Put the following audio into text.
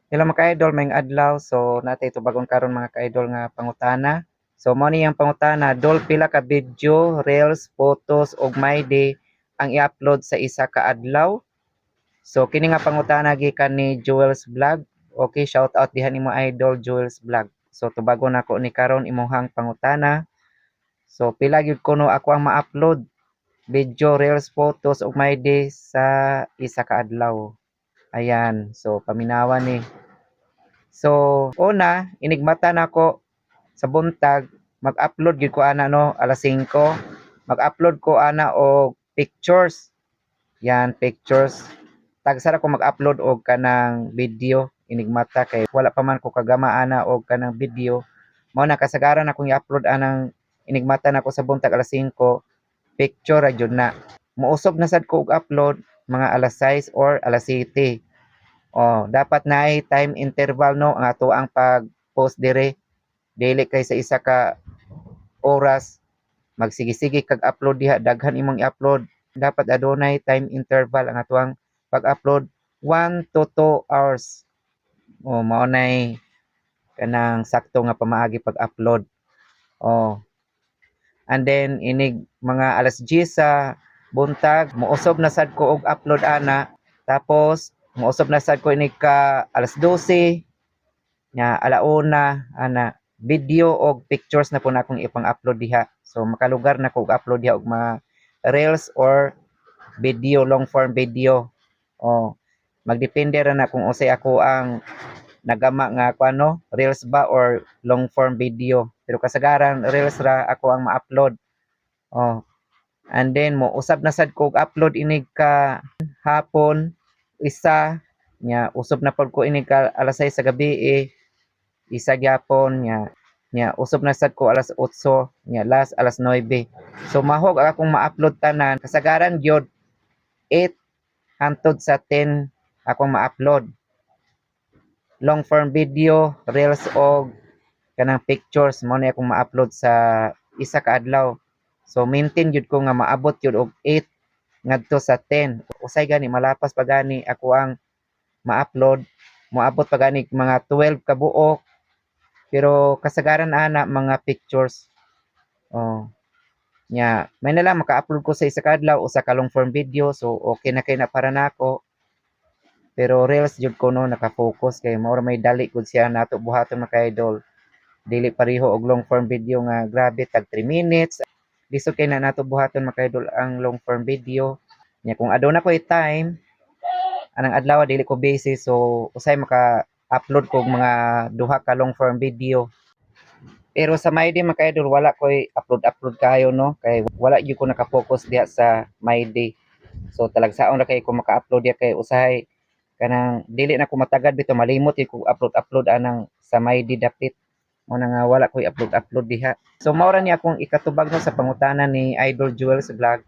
Hello, mga ka-idol, maayong adlaw. So naa tay tubagon karon, mga ka-idol, nga pangutana. So mao ni ang pangutana, "Dol, pila ka video, reels, photos ug my day ang i-upload sa isa ka adlaw?" So kini nga pangutana gikan ni Jewels Vlog. Okay, shout out diha nimo, Idol Jewels Vlog. So tubagon nako ni karon imong pangutana. So pila gyud kuno ako ang ma-upload video, reels, photos ug my day sa isa ka adlaw? Ayan, so paminawa ni. So una, inigmata nako sa buntag, mag-upload gyud ko ana, no, alas 5. Mag-upload ko ana og pictures. Yan, pictures. Tagsa ra ko mag-upload og kanang video inigmata kay wala pa man ko kagama ana og kanang video. Mao na kasagaran akong i-upload anang inigmata nako sa buntag alas 5, picture ra jud na. Mousog na sad ko og upload mga alas 6 or alas 7. Oh, dapat naay time interval, no, ang ato ang pag-post dire. Dili kay sa isa ka oras magsige-sige kag upload diha, daghan imong i-upload. Dapat adunay time interval ang atoang pag-upload, 1 to 2 hours. Oh, mao nay kanang sakto nga pamaagi pag-upload. Oh. And then inig mga alas 10 sa buntag, mousog na sad ko og upload ana. Tapos mousog na sad ko inig ka alas 12 nya alauna ana, video og pictures na po na akong ipang-upload diha. So makalugar na ko og upload diha og mga reels or video, long form video. Oh, magdepende ra na kung unsay ako ang nagama nga kuano, reels ba or long form video. Pero kasagaran reels ra ako ang ma-upload. Oh. And then mo usab na sad ko og upload inig ka hapon isa nya usob na pod ko inig ka alas 6 sa gabi eh, isa gyapon nya nya usob na sad ko alas 8 nya last alas 9. So mahog ang akong ma-upload tanan, kasagaran gyud 8 hangtod sa 10 akong ma-upload. Long form video, reels og kanang pictures, mao ni akong ma-upload sa isa ka adlaw. So maintain gyud ko nga maabot gyud og 8 ngadto sa 10. Usay gani malapas pa gani ako ang ma-upload, moabot pa gani mga 12 ka buok. Pero kasagaran ana mga pictures. Oh. Nya, may na lang maka-upload ko sa isa ka adlaw usa ka long form video, so okay na kay na para nako. Pero reels jud ko, no, naka-focus kay mao ra may dali gud siya nato buhaton, mga ka-idol. Dili pareho og long form video nga grabe tag 3 minutes. Lisod kay na nato buhaton, mga ka-idol, ang long form video. Nya kung aduna ko'y time anang adlaw, dili ko busy, so usay maka-upload ko og mga duha ka long form video. Pero sa My Day, mga ka-idol, wala ko'y upload-upload kayo, no, kay wala gyud ko naka-focus diha sa My Day. So talagsaon ra kay ko maka-upload diha kay usahay kanang dili na ko matagad bitaw, malimot gyud ko upload-upload anang sa My Day dapit. Mao na nga wala ko'y upload-upload diha. So mao ra ni akong ikatubag, no, sa pangutana ni Idol Jewels Vlog.